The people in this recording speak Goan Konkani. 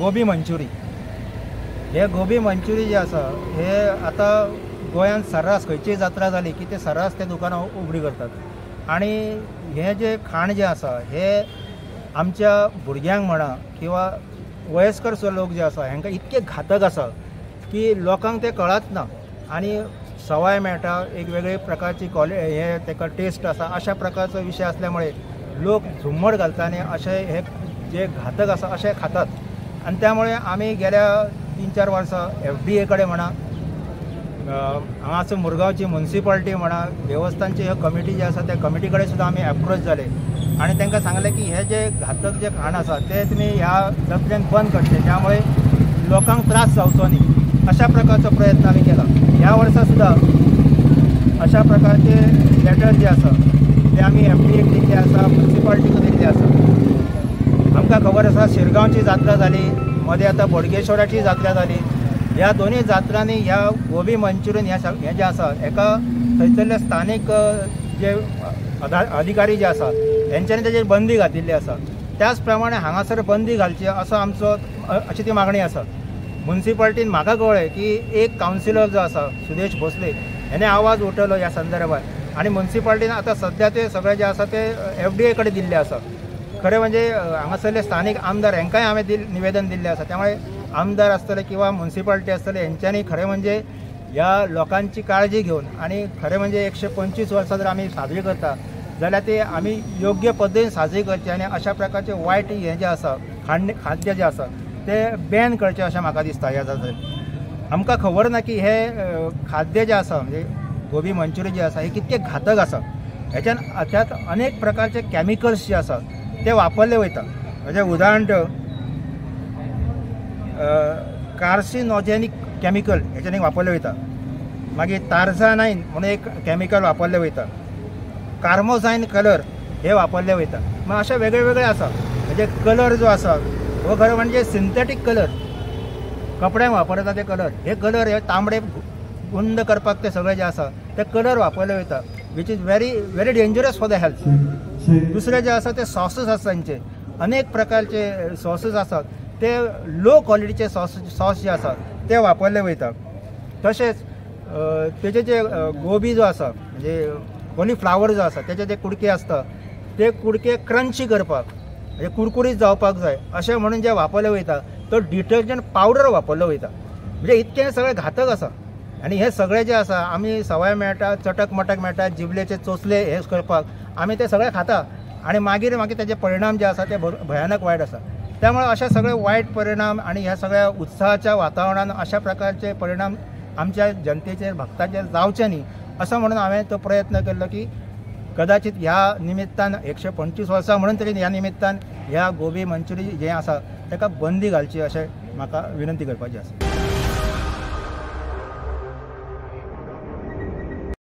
गोबी मंचुरी। हे गोबी मंचुरी जे आसा हे आतां गोंयांत सर्रास खंयचीय जात्रा जाली की ते सर्रास ते दुकानां उगडी करतात आनी हे जे खाण जे आसा हे आमच्या भुरग्यांक म्हणा किंवा वयस्कर लोक जे आसा हांकां इतके घातक आसा की लोकांक ते कळत ना आनी सवाय मेळटा, एक वेगळे प्रकारची हे ताका टेस्ट आसा, अशा प्रकारचो विशय असल्यामुळे लोक झुम्मड घालता आनी अशे हे जे घातक आसा अशे खातात। आनी त्यामुळे आमी गेल्या 3-4 वर्सां FDA कडेन म्हणा, हांगासर मुरगांवची मुन्सिपालिटी म्हणा, देवस्थानची ह्यो कमिटी जी आसा त्या कमिटी कडेन सुद्दां आमी एप्रोच जाले आनी तांकां सांगलें की हे जे घातक जे खाण आसा ते तुमी ह्या जात्रेन बंद करचे, ज्यामुळे लोकांक त्रास जावचो न्ही अशा प्रकारचो प्रयत्न आमी केला। ह्या वर्सा सुद्दां अशा प्रकारचे लेटर जे आसा ते आमी FDA क दिल्ले आसा, मुन्सिपालिटीक दिल्ले आसा। आमकां खबर आसा शिरगांवची जात्रा जाली, मदें आतां बोडगेश्वराची जात्रा जाली। ह्या दोनूय जात्रांनी ह्या गोबी मंचुरियन ह्या जें आसा हेका थंयसरले स्थानीक जे अधिकारी जे आसा हेंच्यांनी तेजेर बंदी घातिल्ली आसा। त्याच प्रमाणे हांगासर बंदी घालची असो आमचो अशी ती मागणी आसा। मुन्सिपालिटीन म्हाका कळ्ळें की एक कावन्सिलर जो आसा सुदेश भोसले हेणें आवाज उठयलो ह्या संदर्भात आनी मुन्सिपालिटीन आतां सद्या ते सगळें जें आसा ते FDA कडेन दिल्लें आसा। खरें म्हणजे हांगासरले स्थानीक आमदार हांकांय हांवें निवेदन दिल्लें आसा। त्यामुळे आमदार आसतले किंवा मुन्सिपालिटी आसतले हेंच्यांनी खरें म्हणजे ह्या लोकांची काळजी घेवन आनी खरें म्हणजे 125 वर्सां जर आमी साजरी करता जाल्यार ते आमी योग्य पद्दतीन साजरी करची आनी अशा प्रकारचे वायट हें जें आसा खाद्य जें आसा ते बॅन करचें अशें म्हाका दिसता। ह्या जात्रेन आमकां खबर ना की हे खाद्य जें आसा म्हणजे गोबी मंचुरी जे आसा हे कितके घातक आसा। हेच्यान ह्यात अनेक प्रकारचे कॅमिकल्स जे आसा ते वापरले वयता। म्हणजे उदाहरण कार्सिनोजेनिक कॅमिकल हेच्यान वापरले वयता, मागीर तार्झानायन म्हणून एक कॅमिकल वापरले वयता, कार्मोझायन कलर हे वापरले वयता। मग अशे वेगळे वेगळे आसा। म्हणजे कलर जो आसा हो खरें म्हणजे सिंथेटीक कलर, कपड्यांक वापरता ते कलर, हे कलर हे तांबडे गुंद करपाक ते सगळे जे आसा ते कलर वापरले वयता, which is very very dangerous for the health. दुसरे जे आसा ते सॉसेस आसा, तांचे अनेक प्रकारचे सॉसेस आसात ते लो क्वॉलिटीचे सॉस जे आसा ते वापरले वयता। तशेंच तेजे जे गोबी जो आसा म्हणजे कॉलीफ्लावर जो आसा तेजे जे कुडके आसता ते कुडके क्रंची करपाक म्हणजे कुरकुरीत जावपाक जाय अशें म्हणून जे वापरले वयता तो डिटर्जंट पावडर वापरलो वयता। म्हणजे इतकें सगळें घातक आसा आनी हे सगळें जें आसा आमी सवाय मेळटा, चटक मटक मेळटा, जिबलेचे चोचले हे करपाक आमी ते सगळें खाता आनी मागीर मागीर तेजे परिणाम जे आसा ते भयानक वायट आसा। त्यामुळे अशा सगळे वायट परिणाम आनी ह्या सगळ्या उत्साहाच्या वातावरणान अशा प्रकारचे परिणाम आमच्या जनतेचेर भक्तांचेर जावचे न्ही असो म्हणून हांवें तो प्रयत्न केल्लो की कदाचित ह्या निमित्तान 125 वर्सां म्हणून तरी ह्या निमित्तान ह्या गोबी मंचुरी जें आसा ताका बंदी घालची अशें म्हाका विनंती करपाची आसा।